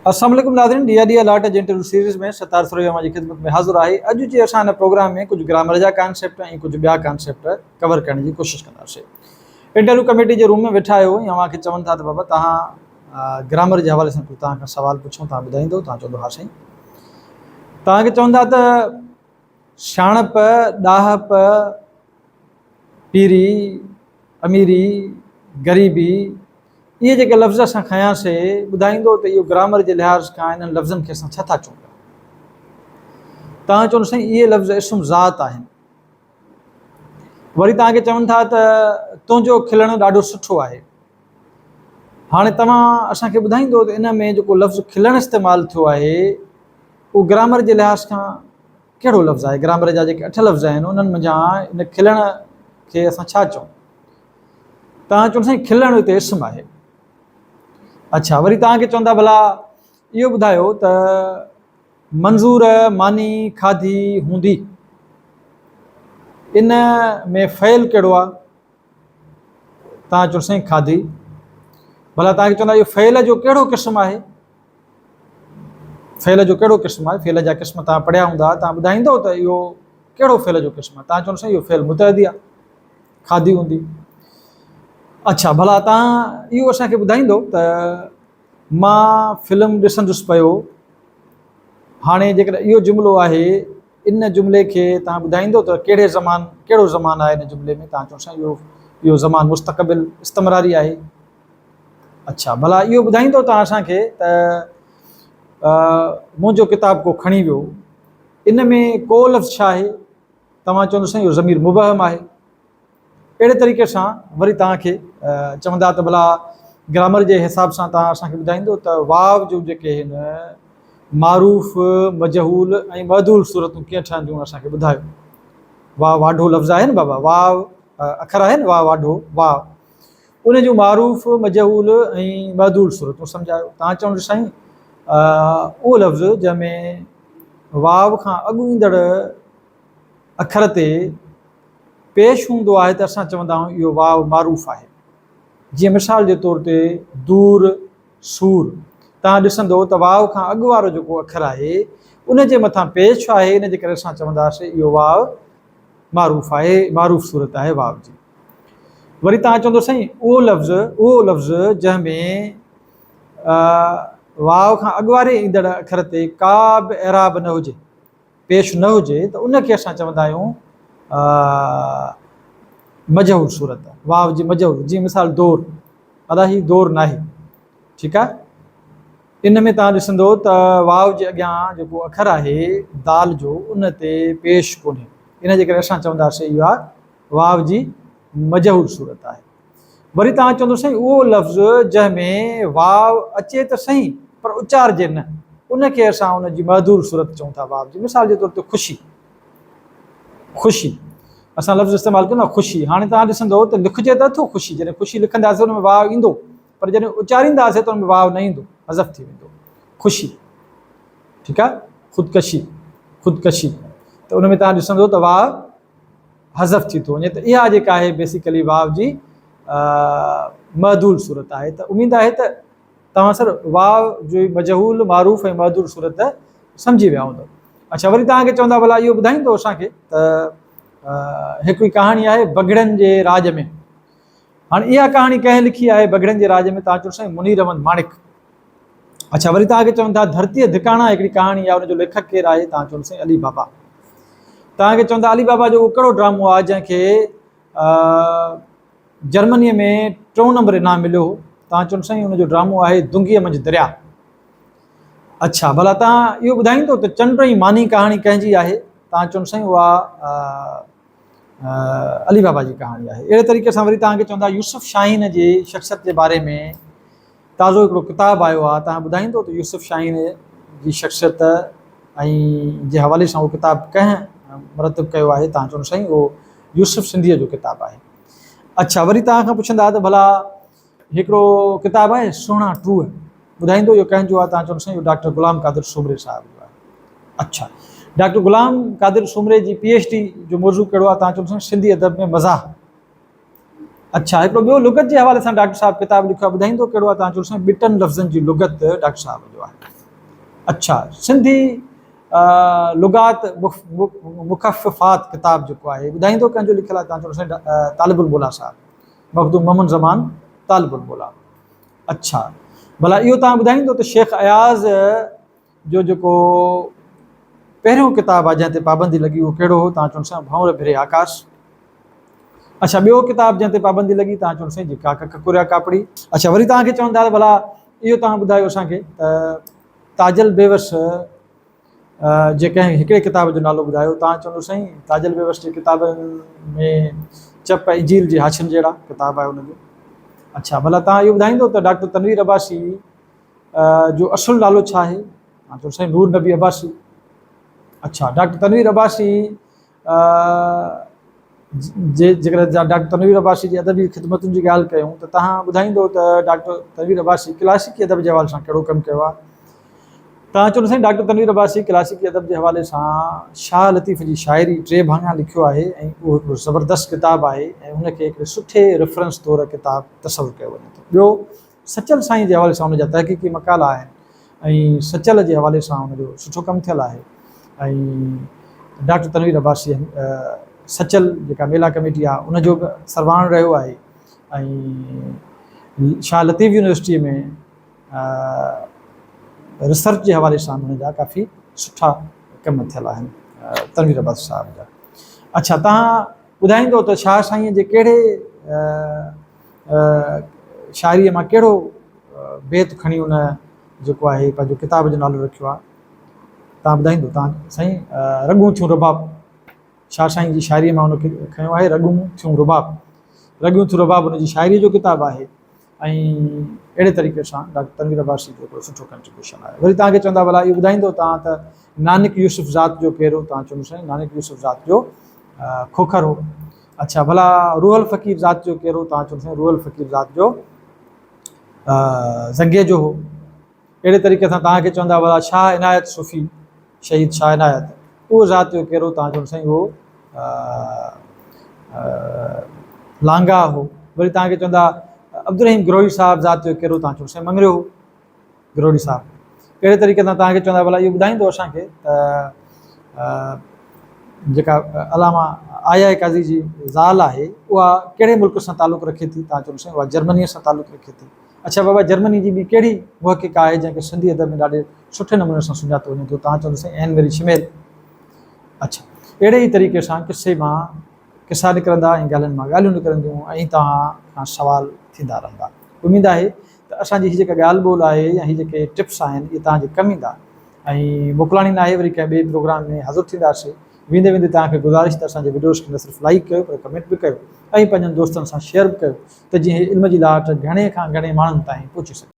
السلام عليڪم ناظرين ڊي I D alert جي انٽرويو سيريز ۾ ستار سروي اوهان جي خدمت ۾ حاضر آهي اڄ جي اسان هن پروگرام ۾ ڪجهه گرامر جا ڪانسيپٽ ۽ ڪجهه ٻيا ڪانسيپٽ ڪور ڪرڻ جي ڪوشش ڪنداسين انٽرويو ڪميٽي جي روم ۾ ويٺا آهيو ۽ اوهان کي چون ٿا ته بابا توهان گرامر جي حوالي سان ڪجهه توهان کان سوال پڇون توهان ٻڌائيندو توهان چوندو ها سائين توهان کي چون ٿا ته سياڻپ ڏاهپ پيري اميري غريبي اهي جيڪي لفظ اسان کنيا سي ٻڌائيندو ته اهو گرامر جي لحاظ کان انهن لفظن کي اسان ڇا ٿا چئون پيا. توهان چوندو سائين اهي لفظ اسم ذات آهن. وري توهان کي چون ٿا ته تنهنجو کلڻ ڏاڍو سٺو آهي. هاڻي توهان اسان کي ٻڌائيندو ته ان ۾ جيڪو لفظ کلڻ استعمال ٿيو آهي اهو گرامر جي لحاظ کان ڪهڙو لفظ آهي؟ گرامر جا جيڪي اٺ لفظ آهن انهن منجهان ان کلڻ کي اسان ڇا چئون؟ توهان چوندو سائين کلڻ هتي اسم آهي. اڇا وري توهان کي چوندا ڀلا اهو ٻڌايو ته منظور ماني کاڌي هوندي ان ۾ فعل ڪهڙو آهي؟ توهان چوندو سائين کاڌي. ڀلا توهان کي چوندا اهو فعل جو ڪهڙو قسم آهي؟ فعل جو ڪهڙو قسم آهي؟ فعل جا قسم توهان پڙهيا هوندا، توهان ٻڌائيندو ته اهو ڪهڙو فعل جو قسم آهي؟ توهان چوندو سائين اهو فعل متعدي آهي. کاڌي هوندي. اڇا ڀلا توهان اهو اسان کي ٻڌائيندو ته مان فلم ڏسندس پيو هاڻي جيڪڏهن اهو جملو آهي ان جملي کي توهان ٻڌائيندو ته ڪهڙي زمان ڪهڙو زمان آهي ان جملي ۾ توهان چئو سائين اهو اهو زمان مستقبل استمراري آهي اڇا ڀلا اهو ٻڌائيندو توهان اسان کي ته منهنجو ڪتاب ڪو کڻي ويو ان ۾ ڪو لفظ ڇا آهي توهان چوندو سائين اهو ضمير مبهم آهي. اهڙي طريقي سان وري توهان کي چوندا ته ڀلا گرامر جي حساب سان توهان اسان کي ٻڌائيندو ته واو جون جيڪي هن معروف، مجهول ۽ معدول صورتون ڪيئن ٺهنديون اسان کي ٻڌايو. واو واڍو لفظ آهي نه بابا واو اکر آهي نه واو واڍو واو ان جون معروف، مجهول ۽ معدول صورتون سمجهايو. توهان چوندو سائين اهو لفظ جنهن ۾ واو کان اڳ ايندڙ اکر تي پيش هوندو آهي ته اسان چوندا آهيون اهو واو معروف آهي. جيئن مثال جي طور تي دور، سور. توهان ڏسندو ته واو کان اڳ وارو جيڪو اکر آهي ان جي مٿان پيش آهي ان جي ڪري اسان چونداسين اهو واو معروف آهي، معروف صورت آهي واو جي. وري توهان چوندو سائين اهو لفظ اهو لفظ جنهن ۾ واو کان اڳ واري ايندڙ اکر تي ڪا به اعراب نه هجي، پيش نه هجي ته ان کي اسان چوندا آهيون مجهول صورت، واو جي مجهول، جيئن مثال دور، ادا هي دور ناهي، ٺيڪ آهي. ان ۾ توهان ڏسندو ته واو جي اڳيان جيڪو اکر آهي دال جو ان تي پيش ڪونهي، ان جي ڪري اسان چونداسين اها واو جي مجهول صورت آهي. وري توهان چوندو سائين اهو لفظ جنهن ۾ واو اچي ته سهي پر اچارجي نه ان کي اسان ان جي معدول صورت چئون ٿا واو جي مثال جي طور تي خوشي خوشي اسان لفظ استعمال ڪيون ٿا خوشي هاڻي توهان ڏسندو ته لکجي ته اٿو خوشي جڏهن خوشي لکنداسين ان ۾ واو ايندو پر جڏهن اچارينداسين ته ان ۾ واو نه ايندو حذف ٿي ويندو خوشي ٺيڪ آهي خودڪشي خودڪشي ته ان ۾ توهان ڏسندو ته واو حذف ٿي ٿو وڃي ته اها جيڪا آهي بيسيڪلي واو جي معدول صورت آهي ته اميد آهي ته توهان سر واو جي مجهول معروف ۽ معدول صورت سمجهي ويا هوندو اڇا وري توهان کي چوندا ڀلا اهو ٻڌائيندو اسان کي ته هڪڙي ڪهاڻي آهي بگهڙن جي راڄ ۾ هاڻي اها ڪهاڻي ڪنهن لکي آهي بگهڙن جي راڄ ۾ توهان چئو سائين منير احمد ماڻڪ اڇا وري توهان کي چون ٿا ڌرتيء ڌڪاڻا هڪڙي ڪهاڻي آهي ان جو ليکڪ ڪير آهي توهان چون سائين علي بابا توهان کي چون ٿا علي بابا جو اهو ڪهڙو ڊرامو آهي جنهن کي جرمنيء ۾ ٽيون نمبر انعام مليو هو توهان چون سائين ان جو ڊرامو آهي دنگيء منجهه دريا اڇا ڀلا توهان اهو ٻڌائيندو ته چنڊ ۽ ماني ڪهاڻي ڪنهن جي آهي توهان چون سائين اها علي بابا جي ڪهاڻي آهي اهڙي طريقي سان وري توهان کي چوندا يوسف شاهين جي شخصيت جي باري ۾ تازو هڪڙو ڪتاب آيو آهي توهان ٻڌائيندو ته يوسف شاهين جي شخصيت ۽ جي حوالي سان اهو ڪتاب ڪنهن مرتب ڪيو آهي توهان چوندو سائين اهو يوسف سنڌيء جو ڪتاب آهي اڇا وري توهان کان پڇندا ته ڀلا هڪڙو ڪتاب آهي سهڻا ٽوهه ٻڌائيندو اهو ڪنهن جو آهي توهان چوندو سائين اهو ڊاڪٽر غلام قادر سومري صاحب جو آهي اڇا ڊاڪٽر غلام قادر سومري جي پي ايڇ ڊي جو موضوع ڪهڙو آهي توهان چوندو سائين سنڌي ادب ۾ مزاح اڇا هڪڙو ٻيو لغت جي حوالي سان ڊاڪٽر صاحب ڪتاب لکيو آهي ٻڌائيندو ڪهڙو آهي توهان چئو سائين ٻٽن لفظن جي لغت ڊاڪٽر صاحب جو آهي. اڇا سنڌي لغات مخففات ڪتاب جيڪو آهي ٻڌائيندو ڪنهن جو لکيل آهي؟ توهان چوندو سائين طالب الموليٰ صاحب، مخدوم محمد زمان طالب الموليٰ. اڇا ڀلا اهو توهان ٻڌائيندو ته شيخ اياز جو جيڪو پهريون ڪتاب آهي جنهن تي پابندي لڳي اهو ڪهڙو هو؟ توهان چوندو سائين ڀنور ڀري آڪاس. اڇا ٻيو ڪتاب جنهن تي پابندي لڳي؟ توهان چوندو سائين جي ڪاڪ ڪڪوريا ڪاپڙي. اڇا وري توهان کي چون ٿا ته ڀلا اهو توهان ٻڌايو اسان کي ته تاجل بيوس جي ڪنهن هڪڙي ڪتاب جو نالو ٻڌايو. توهان چوندو سائين تاجل بيوس جي ڪتابن ۾ چپ ۽ جيل جي هاڇن جهڙا ڪتاب آهي ان جو. اڇا ڀلا توهان اهو ٻڌائيندو ته ڊاڪٽر تنوير عباسي جو اصل نالو ڇا آهي؟ توهان چوندو سائين نور نبي عباسي. اڇا ڊاڪٽر تنوير عباسي جي جيڪڏهن ڊاڪٽر تنوير عباسي جي ادبي خدمتن جي ڳالهه ڪيون ته توهان ٻڌائيندو ته ڊاڪٽر تنوير عباسي ڪلاسيڪي ادب جي حوالي سان ڪهڙو ڪم ڪيو آهي؟ توهان چوندو سائين ڊاڪٽر تنوير عباسي ڪلاسيڪي ادب جي حوالي سان شاهه لطيف جي شاعري ٽي ڀاڱا لکيو آهي ۽ اهو هڪڙو زبردست ڪتاب آهي ۽ ان کي هڪڙي سٺي ريفرنس طور ڪتاب تصور ڪيو وڃي ٿو. ٻيو سچل سائين جي حوالي سان ان جا تحقيقي مقالا آهن ۽ سچل جي حوالي سان ان جو سٺو ڪم ٿيل آهي ۽ ڊاڪٽر تنوير عباسي سچل جيڪا ميلا ڪميٽي آهي ان جو به سرواڻ رهيو آهي ۽ شاهه لطيف يونيورسٽيء ۾ ريسرچ جي حوالي سان ان جا ڪافي سٺا ڪم ٿيل آهن تنوير عباسي صاحب جا. اڇا تهان ٻڌائيندو ته شاهه سائينء جي ڪهڙي شاعريء مان ڪهڙو بيت کڻي ان جيڪو آهي پنهنجو ڪتاب جو نالو رکيو آهي؟ تان ٻڌائيندو تان سائين رڳون ٿيون رباب شاهه سائين جي شاعريء مان ان کي کنيو آهي رڳون ٿيون رباب رڳون ٿيون رباب ان جي شاعريء جو ڪتاب آهي ۽ اهڙي طريقي سان ڊاڪٽر تنوير عباسي جو هڪڙو سٺو ڪنٽريبيوشن آهي وري تان کي چوندا ڀلا اهو ٻڌائيندو تان ته نانڪ يوسف ذات جو ڪير هو؟ تان چوندو سائين نانڪ يوسف ذات جو کوکر هو. اڇا ڀلا روحل فقير ذات جو ڪير هو؟ توهان چوندو سائين روحل فقير ذات جو زنگيجو هو. اهڙي طريقي سان توهان کي چوندا ڀلا شاهه عنايت صوفي شهيد شاهه عنايت اهو ذات جو ڪير هو؟ توهان چوندو سائين اهو لانگاهه هو. وري توهان کي چوندا عبدالرحيم گروهي صاحب ذات جو ڪير هو؟ توهان چوندو سائين مڱريو هو. گروڙي صاحب اهڙي طريقي سان توهان کي چوندا ڀلا اهو ٻڌائيندو اسان کي ته جيڪا علامه آء آء قاضي جي زال آهي اها ڪهڙي ملڪ سان تعلق رکي ٿي؟ توهان چوندو سائين اها جرمنيء سان تعلق رکي ٿي. اڇا بابا جرمني جي ٻي ڪهڙي محقق آهي جنهن کي سنڌي ادب ۾ ڏاڍي سٺي نموني سان سڃاتو وڃي ٿو؟ توهان چوندو سائين اين ميري شميل. اڇا اهڙي ئي طريقي سان قصي مان قصا نڪرندا ۽ ڳالهين مان ڳالهيون نڪرنديون ۽ توهان کان سوال ٿيندا رهندا. اميد آهي ته اسان جي هي جيڪا ڳالهه ٻولهه آهي يا هي جيڪي ٽپس آهن اهي توهان جي ڪم ايندا ۽ موڪلاڻي ناهي وري ڪنهن ٻئي پروگرام ۾ حاضر ٿينداسي ويندي ويندي توهان کي گذارش ته اسان جي وڊيوز کي نه صرف لائيڪ ڪيو پر ڪمينٽ به ڪيو ۽ پنهنجن دوستن سان شيئر به ڪيو ته جيئن هي علم جي لاٽ گهڻي کان گهڻي ماڻهن تائين پهچي سگهي.